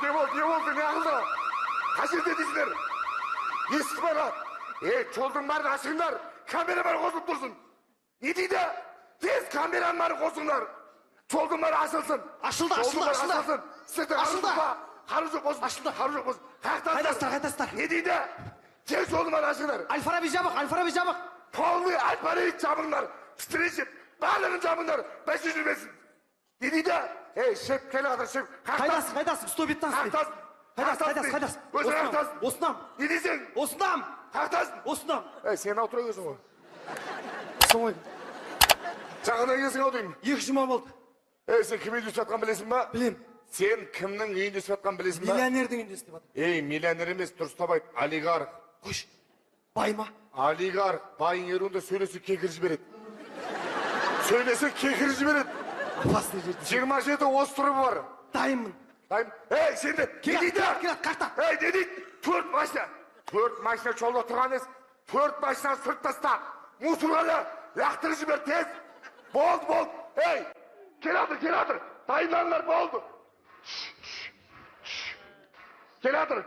Не болды, не болды, не қылды? Қай жерде дейсіңдер? Есік бар, ей, жолдың бәрін ашыңдар, камера бәрі қосылып тұрсын. Не дейді? Тез камераның бәрі қосыңдар. Жолдың бәрі ашылсын. Ашылды, ашылды, ашылды. Сіздерде қару жоқ па? Қару жоқ болсын. Ашылды. Қару жоқ болсын. Қаяқтасыздар? Қайдасыздар, қайдасыздар? Не дейді? Тез жолдың бәрін ашыңдар. Әл-Фараби жабық, Әл-Фараби жабық. Полный Әл-Фараби жабыңдар. Встреча, барлығын жабыңдар. Бәсе жүрмесін. Не дейді? Ей, шеф, келе жатыр, шеф. Қайдасың, қайдасың? 115. Қаяқтасың? Қайдасың, қайдасың, қайдасың? Өзің қаяқтасың? Осындамын. Не дейсің? Осындамын. Қаяқтасың? Осындамын. Ей, сен ау тұра келсің ғой. Ассалаумағалейкум. Жаңадан келсің ау деймін. 2 жұма болды. Ей, сен кім үйінде істеп жатқанын білесің ба? Білем. Сен кімнің үйінде істеп жатқанын білесің ба? Миллионердің үйінде істеп жатырмын. Ей, миллионер емес, дұрыстап айт, олигарх. Қойшы. Бай ма? Олигарх, байың ерунда сөйлесе кекіріп жібереді. Сөйлесе кекіріп жібереді. Опасный жерде. 27 островы бар. Дайынмын. Дайын. Ей, сен де не Келат, дейді? келат, келат, қақта. Ей, не дейді? 4 машина. 4 машина жолда тұрған емес. 4 машинаны сүрт таста. Мусорға лақтырып жібер тез. Болды, болды. Ей, келе жатыр, келе жатыр. Дайындалыңдар, болды. Келе жатыр.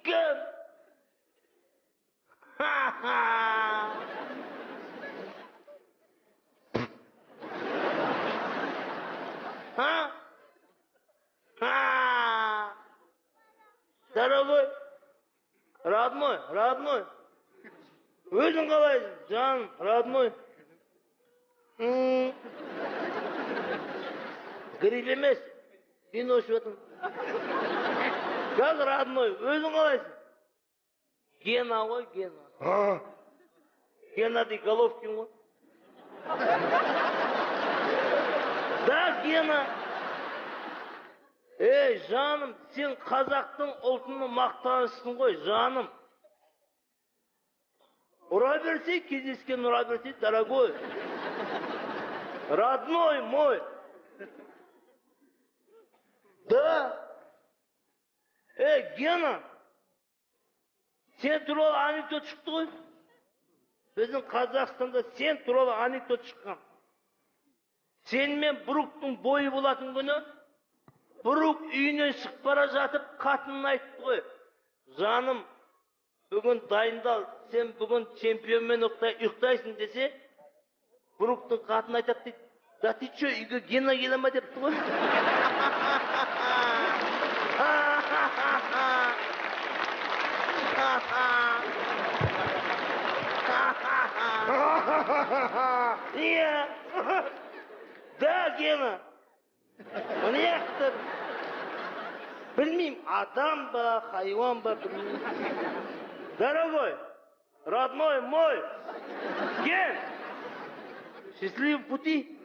Кім? Ха? Ха? Дорогой, родной, родной. Өзің қалайсың, жаным, родной? Грипп емес, вино ішіп жатырмын. Как, родной, өзің қалайсың? Гена ғой, Гена. А? Геннадий Головкин ғой. Да, Гена. Ей, жаным, сен қазақтың ұлтының мақтанышысың ғой, жаным. Ұра берсе, кездескен ұра берсе, дорогой. Родной мой. Да. Ей, Гена, сен туралы анекдот шықты ғой. Біздің Қазақстанда сен туралы анекдот шыққан. Сен мен Бруктың бойы болатын күні, Брук үйінен шығып бара жатып, қатынына айтты ғой. Жаным, бүгін дайындал, сен бүгін чемпионмен ұйықтайсың десе, Бруктың қатыны айтады дейді. Да ты чё, үйге Гена келе ма депті ғой. Иә. Да, Гена. Міне яқты. Білмеймін, адам ба, хайуан ба, білмеймін. Дорогой, родной мой, Ген, счастливого пути.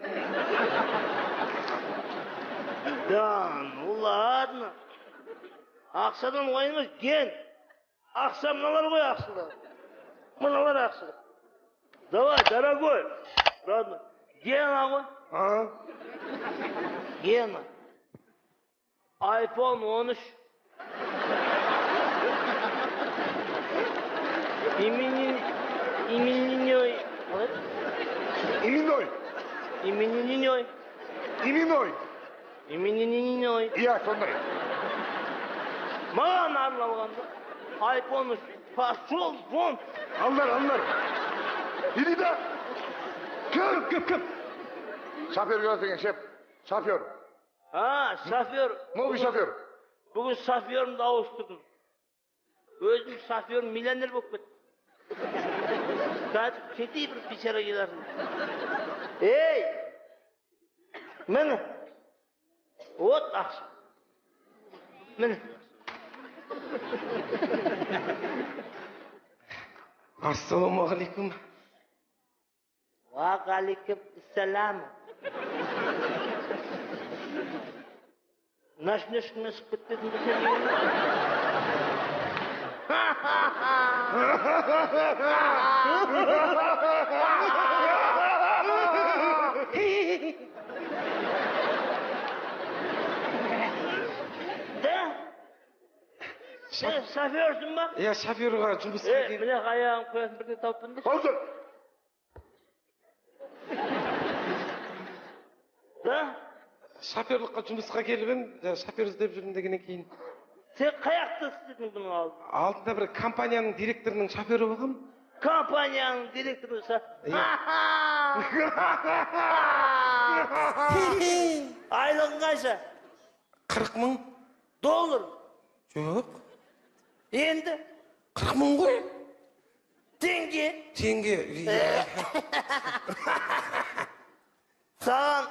Да, ну ладно. Ақшадан уайымдама, Ген. Ақша мыналар ғой, ақшалар. Мыналар ақша. Давай, дорогой, родной. Гена ғой. А? Гена. iPhone 13. Именинной. Именной. Именинной. Именной. Именинной. Иә, сондай. Маған арналғанда iPhone 3. Пошел вон. Алыңдар, алыңдар. Не дейді? Кім, кім, кім? Шофер келеді екен, шеф. Шофер. А, шофер. Новый шофер. Бүгін шоферімді ауыстырдым. Өзім шоферім миллионер болып кетті. Қазір кетейін бір бейшара келерін. Ей! Міне. Вот ақша. Міне. Ассалаумағалейкум. Уағалейкум ассалам. Ночнушкамен шығып кетпедің бе сен? Да? Сен шоферсің ба? Иә, шоферға жұмысқа келіп. Міне аяғын қоясың, бірдеңе тауып беріңдерші. Болды. Да? Шоферлыққа жұмысқа келіп едім, шофер іздеп жүрмін дегеннен кейін. Сен қаяқта істедің бұның алдында? Алдында бір компанияның директорының шофері болғанмын. Компанияның директоры Иә. Айлығың қанша? 40 мың. Доллар? Жоқ. Енді? 40 мың ғой. Теңге? Теңге. Саған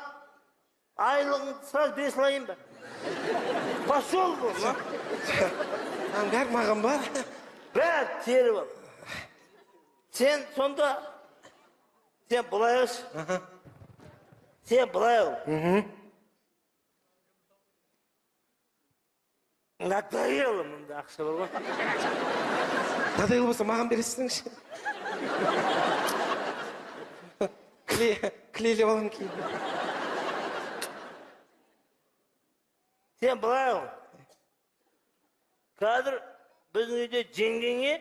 айлығыңды сразу бере салайын ба? Пошел бұл, ма? Мынаның бәрі маған ба? Бәрі теріп ал. Сен сонда, сен былай қылшы. Сен былай қыл. Надоело мында ақша бар ғой. Надоело болса маған бересіңші. Клейлеп аламын кейін. Сен былай қыл. Қазір біздің үйде жеңгеңе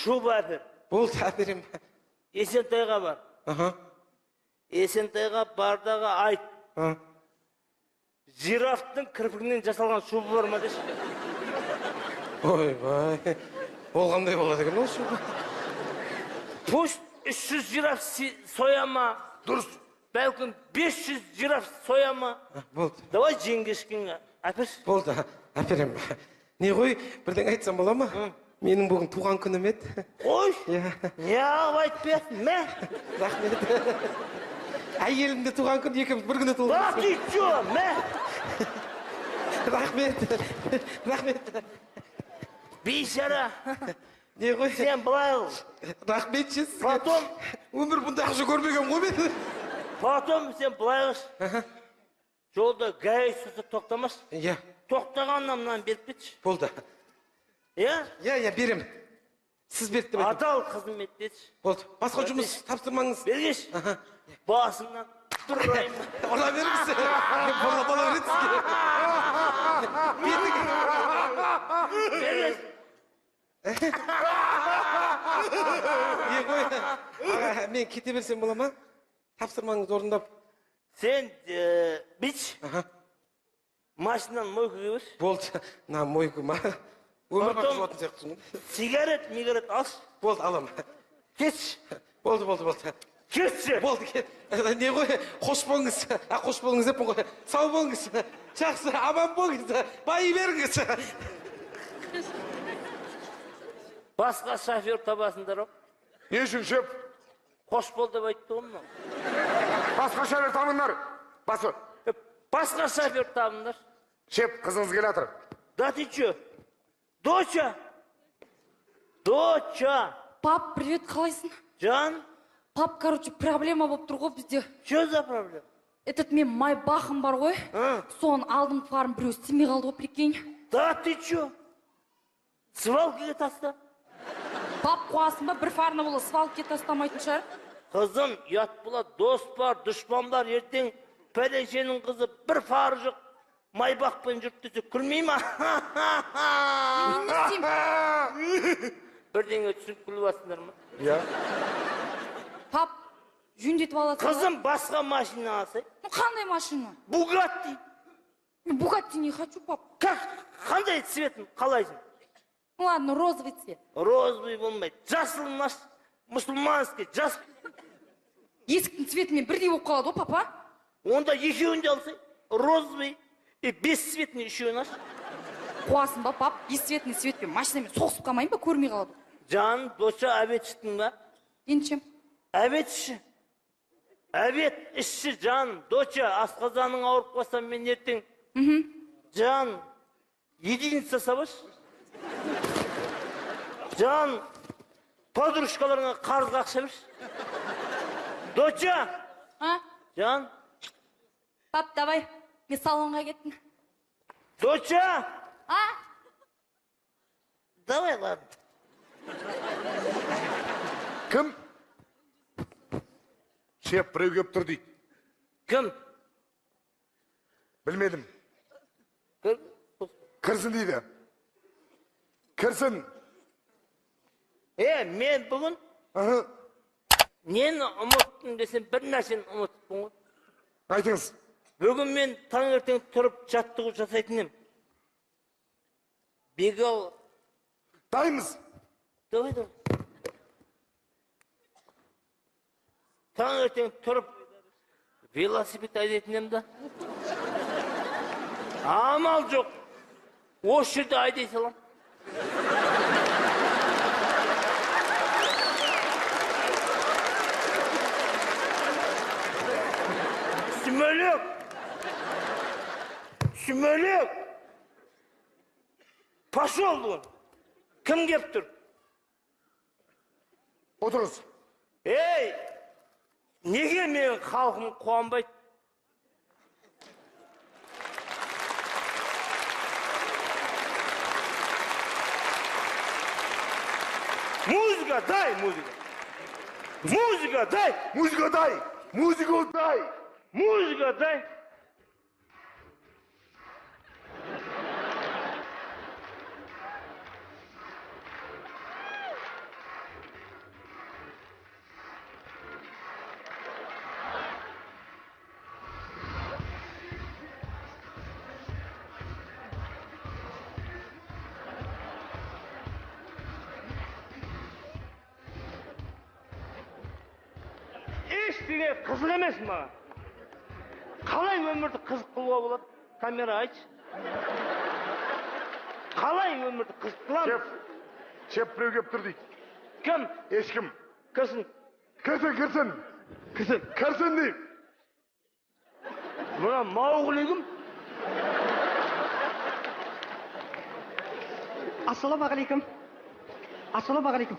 шуба әпер. Болды, әперемін. Есентайға бар. Есентайға бардағы айт. Жирафтың кірпігінен жасалған шуба бар ма деші? Ойбай, ол қандай болады екен ол шуба? Пусть 300 жираф соя ма? Дұрыс. Бәлкім 500 жираф соя ма? Болды. Давай жеңгешкеңе әперші. Болды, әперемін. Не ғой, бірдеңе айтсам бола ма? Менің бүгін туған күнім еді. Қой. Иә. Неғып айтпайсың, мә? Рахмет. Әйелім де туған күн, екеуміз бір күні туылғанбыз. Да ты чё, мә? Рахмет. Рахмет. Бейшара. Не ғой? Сен былай қыл. Рахмет сізге. Потом. Өмір бұндай ақша көрмеген ғой мен. Потом сен былай қылшы. Жолда гаи ұстаса тоқтамашы. Иә. Тоқтағаннан мынаны беріп кетші. Болды. Иә? Иә, иә, беремін. Сіз берді деп айтамын. Адал қызмет деші. Болды. Басқа жұмыс тапсырмаңыз. Бергеш. Басымнан бір ұрайын. Ұра беріңіз. Бола бола береді сізге. Бергеш. Не ғой? Аға, мен кете берсем бола ма? Тапсырмаңызды орындап. Сен бич. Машинаны мойкаға берші. Болды. Мына мойка ма? Өмір бақи жуатын сияқтысың ғой. Сигарет, мигарет алшы. Болды, аламын. Кетші. Болды, болды, болды. Кетші. Болды, кет. Не ғой, қош болыңыз. Қош болыңыз деппін ғой. Сау болыңыз. Жақсы, аман болыңыз. Байи беріңіз. Басқа шофер табасыңдар ау. Не үшін, шеф? Қош бол деп айтты ғой мынау. Басқа шофер табыңдар. Басқа шофер табыңдар. Шеф, қызыңыз келе жатыр. Да ты чё? Доча! Доча! Пап, привет, қалайсың? Жан? Пап, короче, проблема болып тұр ғой бізде. Чё за проблема? Этот мен майбахым бар ғой. Соның алдыңғы фарын біреу істемей қалды ғой, прикинь. Да ты чё? Свалкаға таста. Пап, қуасың ба? Бір фарына бола свалкаға тастамайтын шығар. Қызым, ұят болады, дос бар, дұшпан бар, ертең пәленшенің қызы бір фары жоқ. Майбақпен жүріп десе күлмей ма? Мен не істеймін? Бірдеңе түсініп күліп жатсыңдар ма? Иә. Пап, жөндетіп аласың ба? Қызым, басқа машина алсай. Ну, қандай машина? Бугатти. Мен Бугатти не хочу, пап. Как? Қандай цветін қалайсың? Ну ладно, розовый цвет. Розовый болмайды. Жасыл наш, мұсылманский, жас. Есіктің цветімен бірдей болып қалады ғой, папа. Онда екеуін де алсай. Розовый и бесцветный үшеуін аш. Қуасың ба, пап? Бесцветный цветпен машинамен соғысып қалмайын ба, көрмей қалады. Жан, доча, обед іштің ба? Енді ше? Обед ішші. Обед ішші, жан, доча, асқазаның ауырып қалса мен ертең. Жан, единица сабаш. Жан, подружкаларыңа қарызға ақша берші. Доча! А? Жан. Пап, давай, мен салонға кеттім. Доча! А? Давай, ладно. Кім? Шеф, біреу келіп тұр дейді. Кім? Білмедім. Кім? Кірсін дейді. Кірсін. Е, мен бүгін Аха. нені ұмыттым десем, бір нәрсені ұмытыппын ғой. Айтыңыз. Бүгін мен таңертең тұрып жаттығу жасайтын едім. Бегал. Дайынбыз. Давай, давай. Таңертең тұрып велосипед айдайтын едім да. Амал жоқ. Осы жерде айдай салам. Сүмелек! Сүмелек! Пошел вон! Кім кеп тұр? Отырыңыз. Ей! Неге менің халқым қуанбайды? Музыка дай, музыка! Музыка дай! Музыка дай! Музыка дай! Музыка дай! Ештеңе қызық емес маған. Қалай өмірді қызық қылуға болады? Камера айтшы. Қалай өмірді қызық қыламыз? Шеф, шеф, біреу келіп тұр дейді. Кім? Ешкім. Кірсін. Кірсін, кірсін. Кірсін. Кірсін деймін. Мына Маугли кім? Ассалаумағалейкум. Ассалаумағалейкум.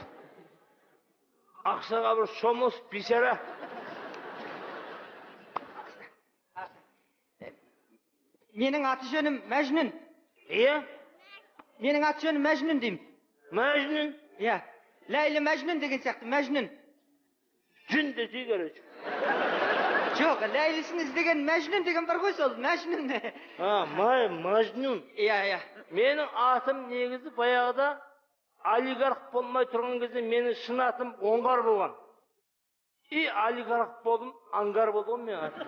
Ақшаға бір шомылыс, бейшара. Менің аты жөнім Мәжнүн. Иә? Менің аты жөнім Мәжнүн деймін. Мәжнүн? Иә. Ләйлі Мәжнүн деген сияқты Мәжнүн. Жүн десе, короче. Жоқ, Ләйлісін іздеген Мәжнүн деген бар ғой сол, Мәжнүн. А, май, Мәжнүн. Иә, иә. Менің атым негізі баяғыда олигарх болмай тұрған кезде менің шын атым Оңғар болған. И олигарх болдым, ангар болды ғой менің атым.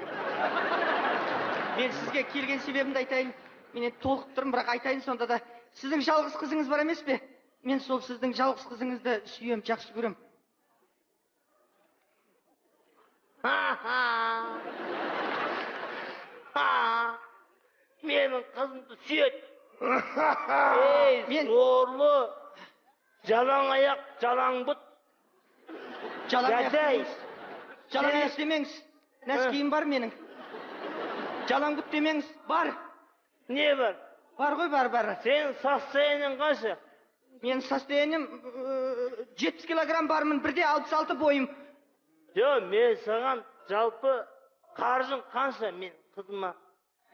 Мен сізге келген себебімді айтайын. Мен енді толқып тұрмын, бірақ айтайын сонда да. Сіздің жалғыз қызыңыз бар емес пе? Мен сол сіздің жалғыз қызыңызды сүйем, жақсы көрем. Менің қызымды сүйеді. Ей, Мен- сорлы, жалаң аяқ, жалаң бұт. Жалаң аяқ Жадай. демеңіз. Жалаң аяқ демеңіз. Нәскиім бар менің. Жалаң бұт демеңіз. Бар. Не бар? Бар ғой, бар, бар. Сенің состояниең қанша? Менің состоянием 70 килограмм бармын, бірде 66 бойым. Жоқ, мен саған жалпы қаржың қанша мен қызыма?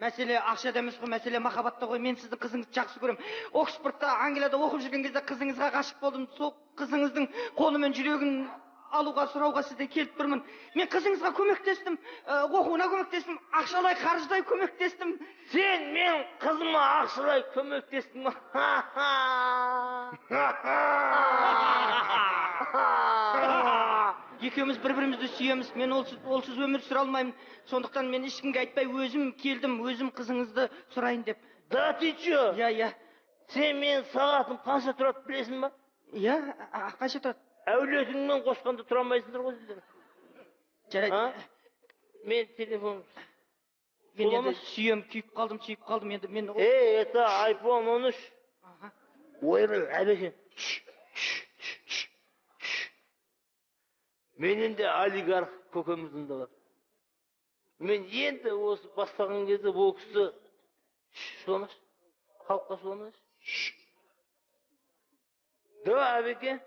Мәселе ақшада емес қой, мәселе махаббатта ғой. Мен сіздің қызыңызды жақсы көремін. Оксфордта, Англияда оқып жүрген кезде қызыңызға ғашық болдым. Сол қызыңыздың қолы мен жүрегін алуға, сұрауға сізден келіп тұрмын. Мен қызыңызға көмектестім, оқуына көмектестім, ақшалай, қаржылай көмектестім. Сен мен қызыма ақшалай көмектестің ба? Екеуміз бір-бірімізді сүйеміз. Мен олсыз өмір сүре алмаймын. Сондықтан мен ешкімге айтпай өзім келдім, өзім қызыңызды сұрайын деп. Да ты чё? Иә, иә. Сен менің сағатым қанша тұрады білесің ба? Иә, қанша тұрады? Әулетіңмен қосқанда тұра алмайсыңдар ғой сендер. Жарайды. А? Мен телефон. Мен Бола енді ма? сүйем, күйіп қалдым, сүйіп қалдым енді мен. Ей, это iPhone 13. Аха. Ойбай, әбеке. Менен де олигарх көкеміздің де бар. Мен енді осы бастаған кезде бұл кісі шуламашы, халыққа шуламашы. Да, әбеке.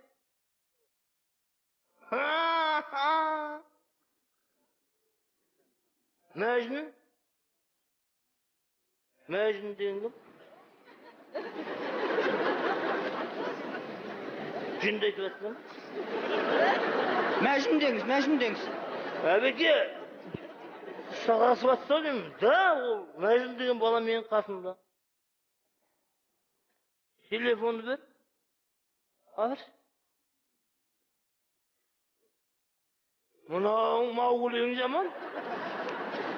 Мәжнүн? Мәжнүн деген кім? Жөнді айтып жатсың. Мәжнүн деңіз, Мәжнүн деңіз. Әбеке, шатасып жатса деймін. Да, ол Мәжнүн деген бала менің қасымда. Телефонды бер. Ал. Мынауың Мауглиің жаман.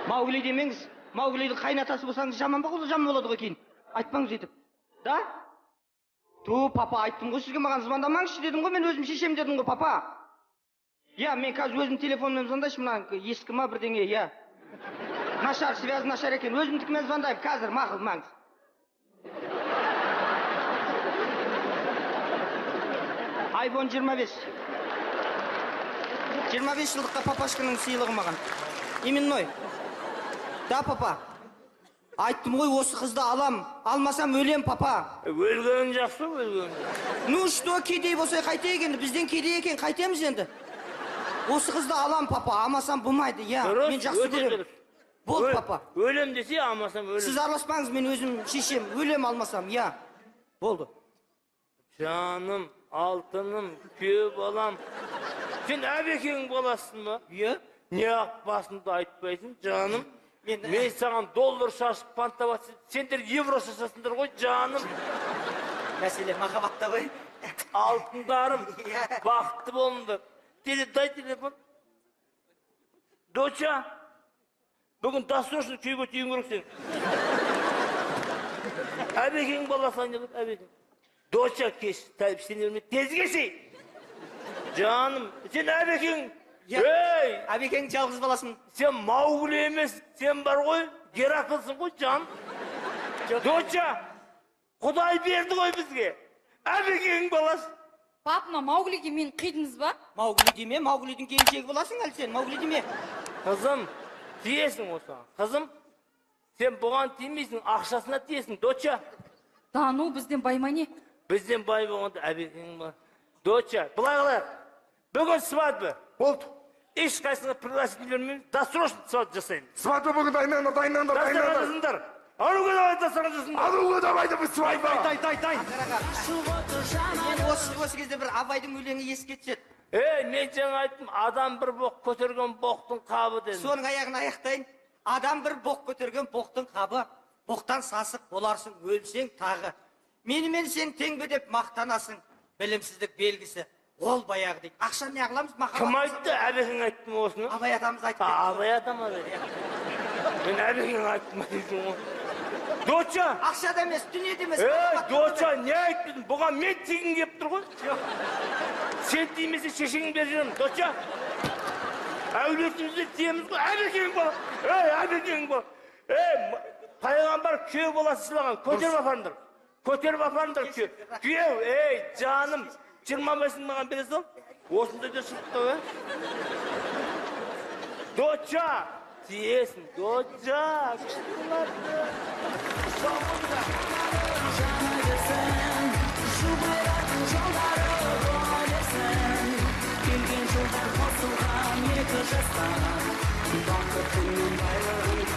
Маугли демеңіз. Мауглидің қайнатасы болсаңыз жаман ба, ол жаман болады ғой кейін. Айтпаңыз өйтіп. Да? Ту, папа, айттым ғой сізге, маған звондамаңызшы дедім ғой, мен өзім шешем дедім ғой, папа. Иә, мен қазір өзім телефонмен звондайыншы, мына ескі ма бірдеңе, иә. Нашар, связь нашар екен. Өзімдікімен звондаймын қазір, мақұл, маңыз. Айфон 25. 25 жылдыққа папашканың сыйлығы маған. Именной. Да, папа. Айттым ғой, осы қызды алам. Алмасам өлем, папа. Өлгенің жақсы, өлгенің. Ну что, кедей болса қайтейік енді, бізден кедей екен, қайтеміз енді. Осы қызды алам, папа, алмасам болмайды, иә. Мен жақсы көремін. Болды, папа. Өлем десе, алмасам өлем. Сіз араласпаңыз, мен өзім шешем, өлем алмасам, иә. Болды. Жаным, алтыным, күйеу балам. Сен Әбекеңнің баласысың ба? Иә. Неғып басымды айтпайсың, жаным? Мен саған доллар шашып пантап, сендер евро шашасыңдар ғой, жаным. Мәселе махаббатта ғой. Алтындарым, бақытты болыңдар. Дай телефон. Доча, бүгін досрочно күйеуге тиюің керек сен. Әбекеңнің баласы айналып, Әбекең. Доча кеш, сен өлме, тез келсей. Жаным, сен Әбекең. Ей! Әбекең жалғыз баласың. Сен Маугли емес, сен бар ғой, Гераклсың ғой, жан. Доча, Құдай берді ғой бізге. Әбекеңнің баласы. Пап, мына Мауглиге мені қидыңыз ба? Маугли деме, Мауглидің келіншегі боласың әлі сен, Маугли деме. Қызым, тиесің осыған. Қызым, сен бұған тимейсің, ақшасына тиесің, доча. Да, ну, бізден бай ма не? Бізден бай болғанда Әбекеңнің баласы. Доча, былай қылайық. Бүгін свадьба. Болды. Ешқайсыңа пригласить бермейміз, досрочно свадьба жасаймыз. Свадьба бүгін дайындаңдар, дайындаңдар, дайындаңдар. Дастархан жасыңдар. Аруға давай дастархан жасыңдар. Аруға давай деп свадьба. Дай, дай, дай. Мен осы кезде бір Абайдың өлеңі еске түседі. Ей, мен жаңа айттым, адам бір боқ көтерген боқтың қабы дедім. Соның аяғын аяқтайын. Адам бір боқ көтерген боқтың қабы. Боқтан сасық боларсың, өлсең тағы. Менімен сен тең бе деп мақтанасың. Білімсіздік белгісі. Ол баяғы дейді. Ақша не қыламыз? Кім айтты? Әбекең айтты ма осыны? Абай атамыз айтты. Абай атам ма? Мен Әбекең айтты ма дейсің ғой. Доча! Ақша да емес, дүние де емес. Ей, доча, не айттың? Бұған мен тигім келіп тұр ғой. Сен тимесе шешеңді беріп жіберемін, доча. Әулетімізде тиеміз ғой. Әбекең бала. Ей, Әбекең бала. Ей, пайғамбар күйеу баласы сыйлаған. Көтеріп апарыңдар. Көтеріп апарыңдар күйеу. Күйеу, ей, жаным. 25 мың маған бере сал. Осындай да шығыпты, ә? Доча! Тиесің, доча! Күшті болады. Келген жылдар қосылған екі жастан, бақытының байлығын.